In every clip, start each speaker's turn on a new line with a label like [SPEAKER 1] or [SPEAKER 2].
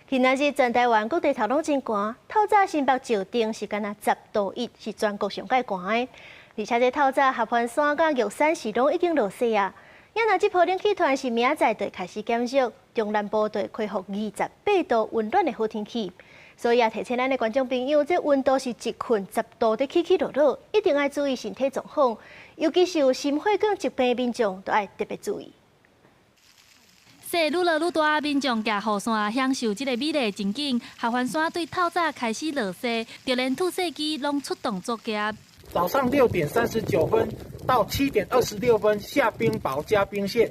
[SPEAKER 1] 今仔日全台灣各地頭攏真寒，透早新北石碇是干焦10度1，是全國上蓋寒的。而且這透早合歡山佮玉山市攏已經落雪啊。若這波冷氣團是明仔載就開始減弱，中南部就會恢復28度溫暖的好天氣。所以啊，提醒咱的觀眾朋友，這溫度是一睏10度佇起起落落，一定愛注意身體狀況，尤其是有心血管疾病的民眾，都愛特別注意。
[SPEAKER 2] 雪愈落愈大，民眾舉雨傘享受這個美麗情景。合歡山對透早開始落雪，就連吐雪機攏出動作業。
[SPEAKER 3] 早上6點39分到7點26分下冰雹加冰霰，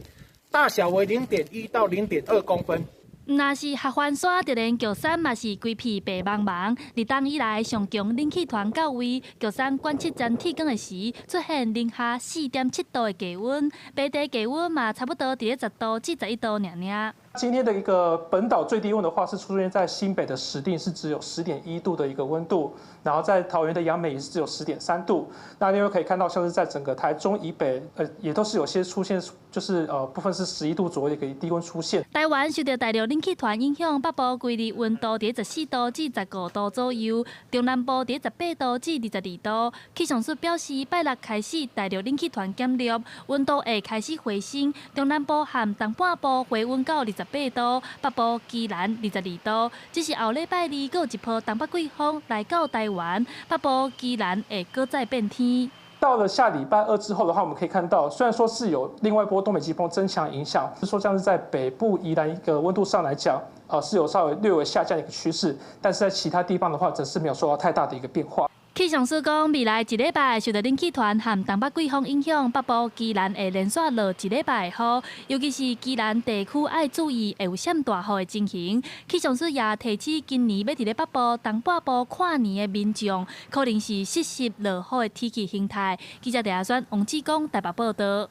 [SPEAKER 3] 大小為0.1到0.2公分。
[SPEAKER 2] 毋但是合歡山，就連玉山嘛是規片白茫茫。立冬以來上強冷氣團到位，玉山觀測站天光的時出現零下4.7度的低溫，平地低溫嘛差不多佇咧10度至11度爾爾。
[SPEAKER 4] 今天的一個本島最低溫的話，是出現在新北的石碇，是只有10.1度的一個溫度，然後在桃園的楊梅也是只有10.3度。那另外可以看到，像是在整個台中以北，也都是有些出現，就是部分是11度左右的一個低溫出現。
[SPEAKER 2] 台灣受著大陸冷氣團影響，北部規日溫度佇14度至15度左右，中南部佇18度至22度。氣象署表示，拜六開始大陸冷氣團減弱，溫度會開始回升，中南部和東半部回溫到28度，北部宜蘭22度。只是後禮拜二，閣有一波東北季風來到台灣，北部宜蘭會閣再變天。
[SPEAKER 4] 到了下禮拜二之後的話，我們可以看到，雖然說是有另外一波東北季風增強影響，是說像是在北部宜蘭一個溫度上來講，是有稍微略微下降的一個趨勢，但是在其他地方的話，則是沒有受到太大的一個變化。
[SPEAKER 2] 氣象署講，未來一禮拜受著冷氣團和東北季風影響，北部宜蘭會連續落一禮拜的雨，尤其是宜蘭地區愛注意會有閃大雨的情形。氣象署也提醒，今年欲佇咧北部、東半部跨年的民眾，可能是失實落雨的天氣形態。記者鄭亞選、王志剛台北報道。